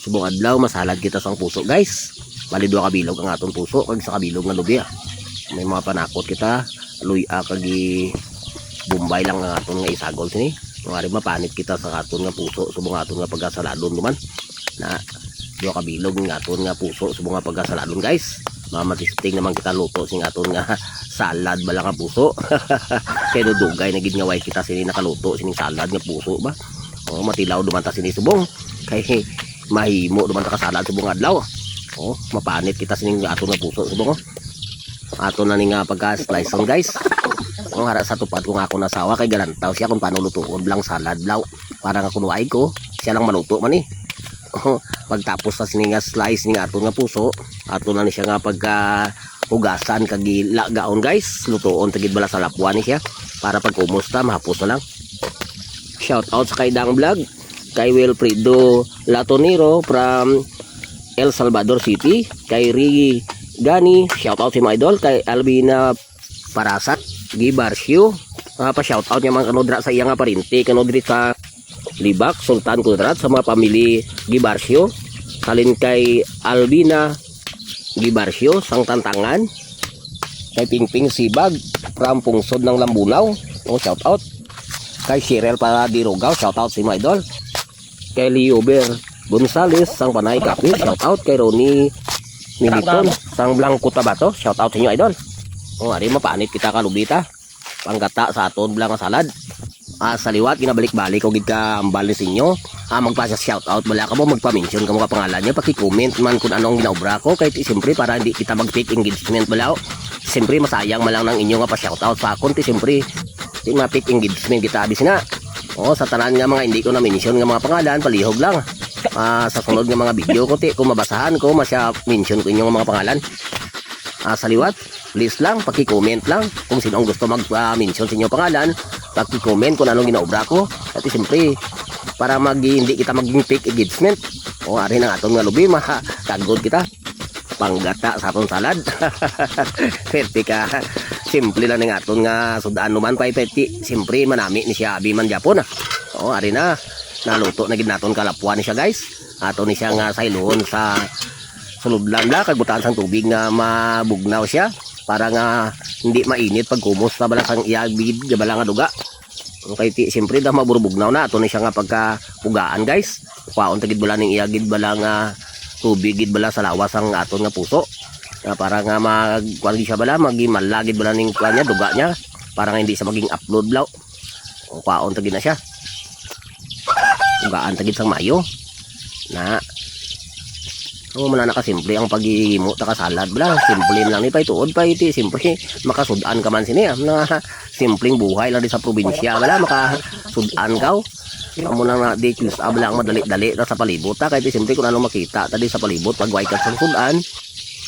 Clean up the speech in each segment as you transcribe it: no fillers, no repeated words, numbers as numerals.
Subong adlaw, masalad kita sang puso, guys. Bali duha ka bilog ang aton puso kag isa ka bilog nga lubya. May mga panakot kita, luya kag bombay lang ang aton nga isagol sini. Mga mapanit kita sa aton nga puso subong aton nga pagkasaladon duman. Na duha ka bilog ang aton nga puso subong nga pagkasaladon, guys. Mamatisting naman kita luto sing aton nga salad bala nga puso. Kay dugay na gid nga way kita sini nakaluto sining salad nga puso ba. Oh, matilaw duman ta sini subong. Kay mahimo duman ta kasalad subong adlaw. Oh, mapanit kita sining aton nga puso subong, oh. Ato na ni nga pagka slice on, guys. Ang hara sa tupad ko nga ako nasawa kay galantaw siya kung paano lutuon blang salad blaw. Para nga kunuay ko, siya lang maluto man eh. Oh, pagtapos sa sini nga slice ni aton nga puso, ato na ni siya nga pagka hugasan kag lagaon, guys. Lutuon tagid bala sa lapwan ni siya para pag kumusta mahapos na lang. Shout out sa Kaidang Vlog, kay Wilfredo Latonero from El Salvador City, kay Rigi Gani, shout out si mga idol, kay Albina Parasat, Gibarcio, pa shout out niya mga kanodra sa iya nga parinti, kanodri sa Libak, Sultan Kudarat, sa mga pamilya Gibarcio, kalin kay Albina Gibarcio, sang Tantangan, kay Pingping Sibag, from Pungsod ng Lambunao, oh, shout out, kay Cheryl Paradirogaw, shout out si mga idol, kay Liober Gonzales, sang Panay Kapil, shout out, kay Ronnie Militon, sang Blanco Tabato, shout out sa inyo, idol. Oh, ari mapanit kita kalubita. Panggata sa aton blang nga salad. Ah, sa liwat ginabalik-balik ko gid ka ambal ni sinyo. Ah, magpasa shout out wala ka mo, magpa-mention ka mo ka pangalan niyo, paki-comment man kung anong ginaobra ko kay siyempre para hindi kita mag-fake engagement balaw. Siyempre masayang man lang ng inyo nga pa shout out sa akon ti siyempre di ma-fake engagement kita abi sina. Oh, sa tanan nga mga hindi ko na mention nga mga pangalan, palihog lang. Ah, sa sunod nga mga video ko ti kung mabasahan ko, masya mention ko inyong mga pangalan. Ah, sa liwat, please lang, paki-comment lang kung sino ang gusto mag-mention sa inyong pangalan, paki-comment kung anong ginaobra ko. At siyempre, para hindi kita maging fake engagement. O, ari na aton nga lubi, makagod kita. Panggata sa aton salad. Pwede ka. Simple lang ng aton nga sudaan naman pa pwede. Siyempre, manami ni siya abi man Japon, ah. O, ari na. Naluto na gid naton kalapuan ni siya, guys. Ato ni siya nga sayloon sa suludlan la kag butaan sang tubig nga mabugnaw siya para nga hindi mainit pag kumos na bala sang iyagid bala nga duga. Kay ti siyempre da maburbugnaw na ato ni siya nga pagka pugaan, guys. Kwaon tagid bala ning iyagid bala nga tubig gid bala sa lawas ang aton nga puso. Nga para nga mag kuan siya bala magi malagid bala ning kuan niya duga niya para nga hindi siya maging upload blaw. Kwaon tagid na siya. Pugaan tagid sang mayo. Na Oo, wala na kasimple ang paghihimo ta ka salad bala. Simple lang ni pa ituod pa iti. Simple makasudan ka man sini, ah. Na simpleng buhay lang di sa probinsya bala makasudan ka. Amo na nga di close up lang madali-dali ta sa palibot ta kay ti simple kung ano makita ta di sa palibot pag way ka sa sudan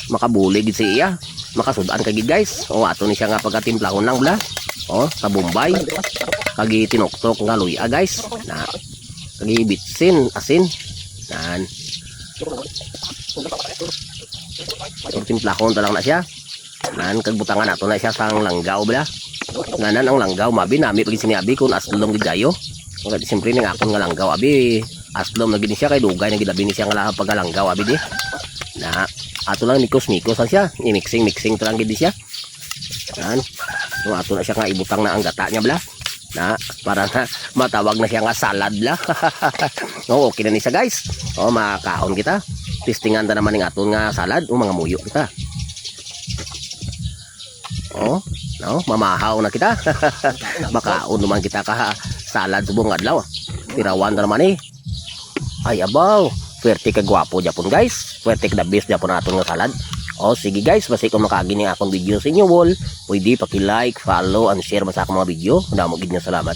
makabulig gid si iya. Makasudan ka gid, guys. O ato ni siya nga pagkatimplahon lang bala. O sa Bombay kagi tinoktok nga luya, guys. Na kagi bitsin asin. Nan. So, timplahon ta lang na siya. Nan kagbutangan nato na siya sang langgaw bala. Nganan ang langgaw mabi nami pag siniabi kung aslom gid kayo. Kaya siyempre ning akon nga langgaw abi aslom na gid siya kay dugay na gid abi ni siya nga pagkalanggaw abi di. Na ato lang mikos-mikos lang siya, i-mixing mixing to lang gid siya. Nan. So ato na siya nga ibutang na ang gata niya bala. Na para na matawag na siya nga salad bala. Oh, okay na ni siya, guys. Oh, makaon kita. Testingan ta naman ning aton nga salad o mga muyo kita. Oh, no, mamahaw na kita. Makaon naman kita ka salad subong adlaw. Tirawan ta naman eh. Ay abaw, swerte ka gwapo japon, guys. Swerte ka the best japon aton nga salad. Oh, sige guys, basta kung makaagi ni akong video sa inyo wall, pwede paki-like, follow, and share sa akong mga video. Damo gid nga salamat.